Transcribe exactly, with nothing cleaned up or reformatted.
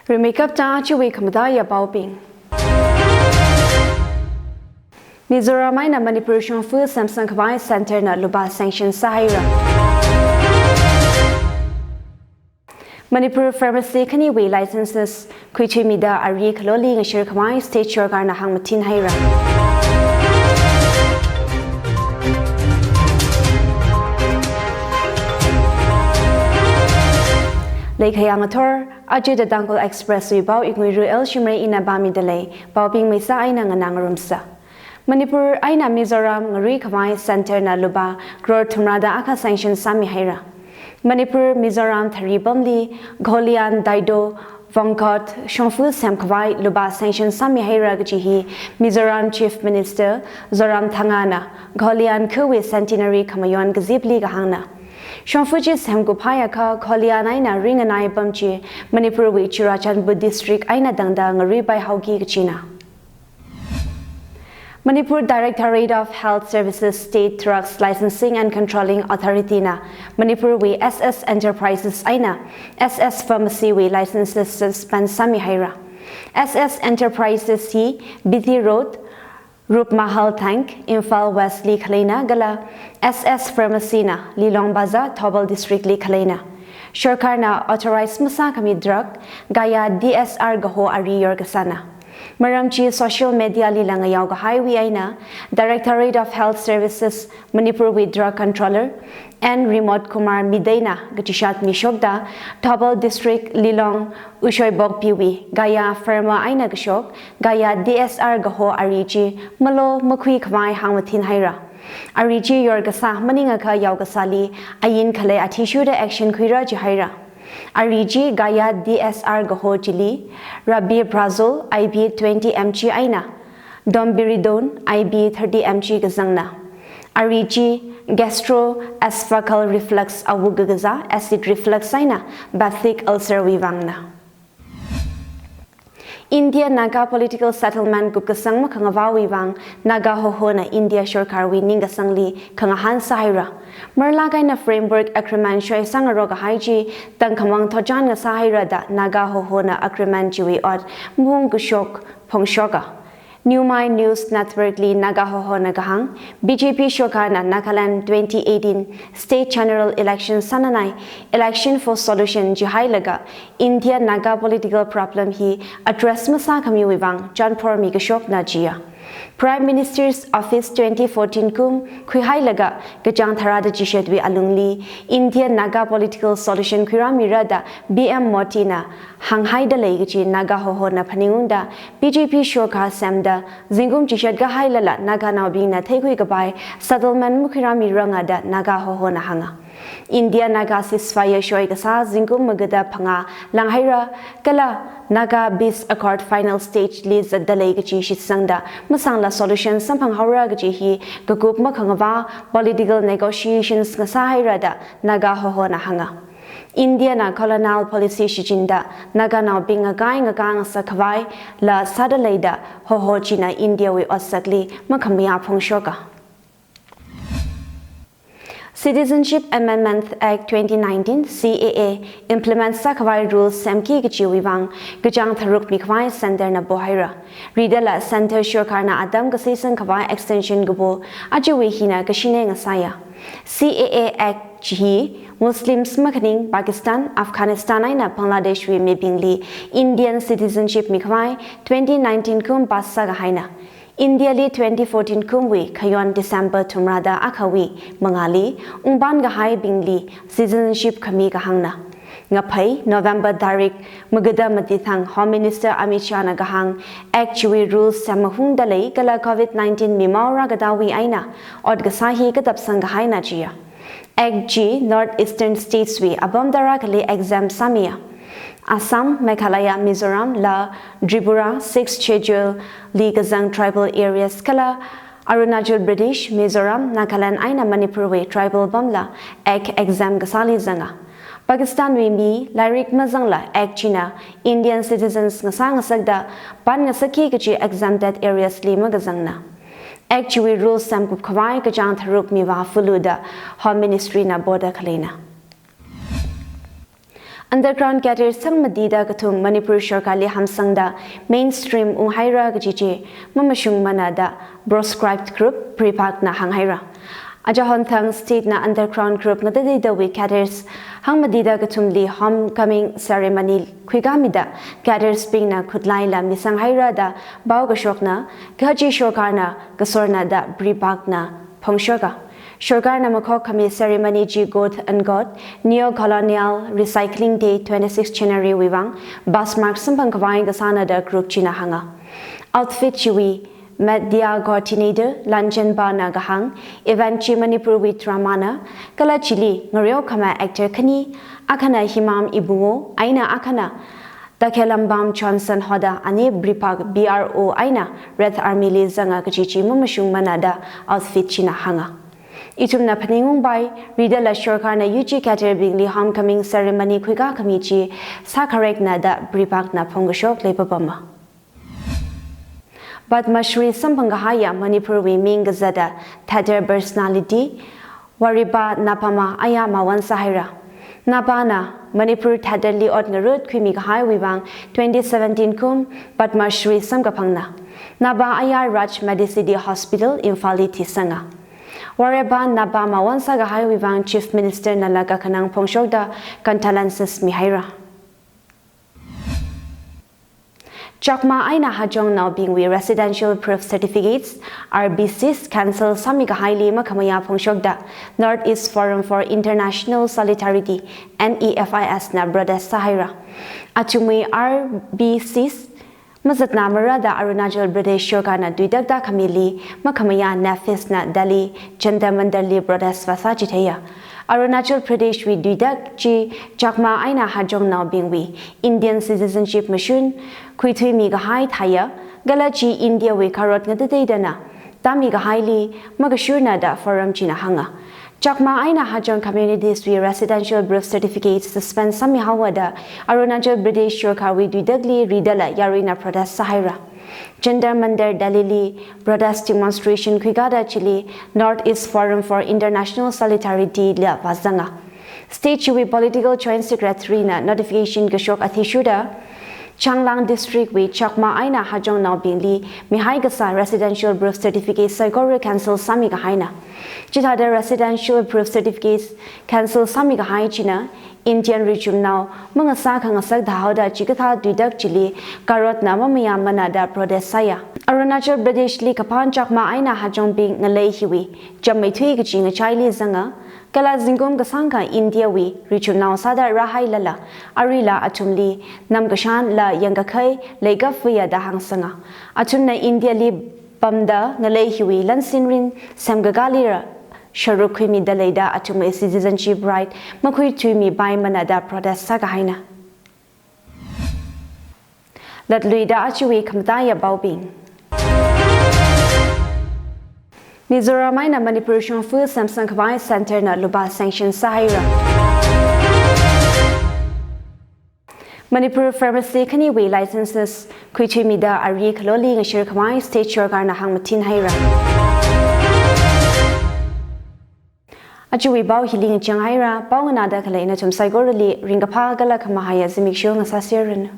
Rimeikapta ajawui khamataiya paobing. Mizoram eina Manipur shongfa semsang khavai centre na lupā sanction sāhaira. Manipur pharmacy khaniwui licenses khuithuimida ari khaloli ngashir khavai state sorkarna hāngmathin haira. Leikhayang athor, aja The Tangkhul Express wui pao Iknguiru L Shimray ina pāmida lei, paobing meisa eina nganā ngarumsa. Manipur eina Mizoram ngarui khavai centre na lupā crore thumrada akha sanction sāmihaira. Manipur, Mizoram tharipamli Gholian Daido Vongkhod shongfa semkhavai lupā sanction sāmihaira kaji hi Mizoram Chief Minister Zoramthangana Gholian khawui centenary khamayon kazipli kahāngna. Shongfa chi semkup haiakha Gholian eina ringanai apam chi Manipurwui Churachandpur District eina tangda ngaruipai haoki kajina. Manipur Directorate of Health Services State Drugs Licensing and Controlling Authority na Manipurwui S S Enterprises eina S S Pharmacy wui licenses suspend sāmihaira. S S Enterprises hi B T Road, Rupmahal Tank, Imphal West li khaleina kala S S Pharmacy na Lilong Bazar, Thoubal District li khaleina. Sorkarna authorize masākhami drug Gaya D S R kaho ari yorkasāna. Maram chi social media lila ngayao kahaiwui eina Directorate of Health Services Manipurwui Drug Controller N Rimot Kumar Midei na kachishat mishokta Thoubal District Lilong Ushoibokpi wui Gaya Pharma eina kashok Gaya D S R kaho ari chi malo makhui khavai hāngmathin haira. Ari chi yorkasā maningakha yaokasāli ain khalei athishurda action khuira jihaira. Ari chi Gaya D S R kaho chili rabeprazole I V twenty M G eina domperidone I V thirty M G kazangna. Ari chi gastroesophageal reflux awuk kakazā acid reflux eina peptic ulcer wui vangna. India Naga political settlement kupkasang makhangavāwui vang Naga Hoho na India sorkarwui ningkasangli khangahān sāhaira. Marlak eina framework agreement shoi sāngarok kahai chi tangkhamang thotchan ngasāhaira da Naga Hoho na agreement chiwui ot mahung kashok phongshoka. Newmai News Network li Naga Hoho na kahāng, B J P sorkarna Nagaland twenty eighteen State General Election sānanai, election for solution jihailaga India Naga political problem hi address masākhamiwui vang chanphormi kashokna jiya. Prime Minister's Office twenty fourteen kum khuihailaga kachāng tharāda chishatwui alungli India Naga political solution khuirāmira da P M Modi na hānghaida lei kaji Naga Hoho na phaningungda B J P sorkar semda zingkum chishat kahailala Naganaobingna theikhui kapai settlement makhuirāmiranga da Naga Hoho na hānga. India Naga ceasefire shoi kasā zingkum magada phangā langhaira kala Naga Peace Accord final stage li zatda lei kaji shitsangda masangla solution samphanghaora kaji hi kakup makhangavā political negotiations ngasāhaira da Naga Hoho na hānga. India na colonial policy shichinda Naganaobing ngakai ngakā ngasak khavai la sāda leida Hoho china India wui otsakli makhamayā phongshoka. Citizenship Amendment Act twenty nineteen, C A A, implement sākhavai rules semki kajiwui vang kachāng tharuk mikhavai centre na pohaira. Ridala centre sorkarna atam kaseisang khavai extension kapo ajawui hina kashine ngasāya. C A A Act chi hi Muslims makhaning Pakistan, Afghanistan eina Bangladesh wui mibingli Indian citizenship mikhavai twenty nineteen kum pass sākahaina. India li twenty fourteen kumwui khayon December thumrada akhawui mangāli ungpan kahaibingli citizenship khami kahāngna. Ngaphei November tarik magada mati thang Home Minister Amit Shah na kahāng, Act chiwui rules sem mahungda lei kala covid nineteen mimao rākatawui eina ot kasā hi katapsang kahaina jiya. Act chi North Eastern States wui apam tara kali exempt sāmiya. Assam, Meghalaya, Mizoram la Tripura Sixth Schedule li kazang tribal areas kala Arunachal Pradesh, Mizoram, Nagaland eina Manipur wui tribal pamla Act exempt kasāli zanga. Pakistan wui mi lairik mazangla Act china Indian citizens ngasā ngasakda pan ngasakki kaji exempted areas li makazangna. Act chiwui rules semkup khavai kachāng tharuk mivā fulu da Home Ministry na poda khaleina. Underground cadres sangmatida kathum Manipur sorkarli hamsangda mainstream unghaira kaji chi mamashungmana da proscribed group BRIPAC na hānghaira. Aja honthang state na underground group ngatateidawui cadres hangmatida kathumli homecoming ceremony khuikāmida cadres bingna khutlai la misanghaira da pao kashokna, kaji sorkarna kasorna da BRIPAC na phongshoka. Sorkarna makhokkhami ceremony chi Ghoth and Ghoth, Neo Colonial Recycling Day twenty-six January wui vang bus march samphang khavai kasāna da group china hānga. Outfit chiwui media coordinator Lanjenpa na kahāng, event chi Manipurwui drama na, kala chili ngareo khama actor khani, akhana Himam Ibungo, eina akhana Takhelambam Johnson hoda ani BRIPAC B R O eina Red Army li zanga kaji chi mamashungmana da outfit china hānga. Ithumna phaningungpai, ridala sorkarna U G cadre bingli homecoming ceremony khuikākhami chi sākharekna da BRIPAC na phongkashok leipapama. Padma Shri samphang kahaiya Manipurwui ming kazata theatre personality Warepā Nabama aya mawon sāhaira. Nabana Manipur theatre li ot ngarut khuimi kahaiwui vang twenty seventeen kum Padma Shri samkaphangna. Naba aya Raj Medicity Hospital Imphal li thisanga. Warepā Naba mawon sākahaiwui vang Chief Minister nala kakhanang phongshokda condolences mihaira. Chakma eina Hajong naobingwui Residential Birth Certificates, R B Cs, cancel sāmi kahaili makhamayā phongshokda North East Forum for International Solidarity, N E F I S na protest sāhaira. Athumwui R B Cs mazatna marada Arunachal Pradesh sorkarna tuitakda khamili makhamayā NEFIZ na Delhi Jantar Mantar li protest vāsā chitheiya. Arunachal Pradesh wui tuitak chi Chakma eina Hajong naobingwui Indian citizenship mashun khuithuimi kahai thāya, kala chi India wui kharot ngatateidana tāmi kahaili makashurna da Forum china hānga. Chakma eina Hajong communities wui residential birth certificate suspend sāmihaowa da Arunachal Pradesh sorkarwui tuitakli ridala yaruina protest sāhaira. Jantar Mantar Delhi li protest demonstration khuikāda chili North East Forum for International Solidarity la vāzanga. State chiwui Political Joint Secretary na notification kashok athishurda, Changlang District wui Chakma eina Hajong naobingli mihai kasā residential birth certificate saikora cancel sāmi kahaina. Chithāda residential birth certificates cancel sāmi kahai china Indian richumnao mangasā khangasak thāhaoda chikathā tuitak chili kharotna mamayāmana da protest sāya. Arunachal Pradesh li kaphā Chakma eina Hajongbing ngalei hiwui jammeithui kachi ngachaili zanga, kala zingkum kasāngkha India wui richumnao sāda rāhailala, aruila athumli namkashan la yangkakhai leikapvaiya da hāngsanga. Athumna India li pamda ngalei hiwui lansin rin semkakālira sharuk khuimida leida athumwui citizenship right makhuithuimipaimana da protest sākahaina. Latluida ajawui khamataiya paobing. Mizoram eina Manipur shongfa semsang khavai center na lupā sanction sāhaira. Manipur pharmacy khaniwui licenses khuithuimida ari khaloli ngashir khavai state sorkarna hāngmathinhaira. Ajawui pao hili ngachanghaira, pao nganāda khalei nathum saikorali ringkaphā kala khamahaiya zimiksho ngasāserranu.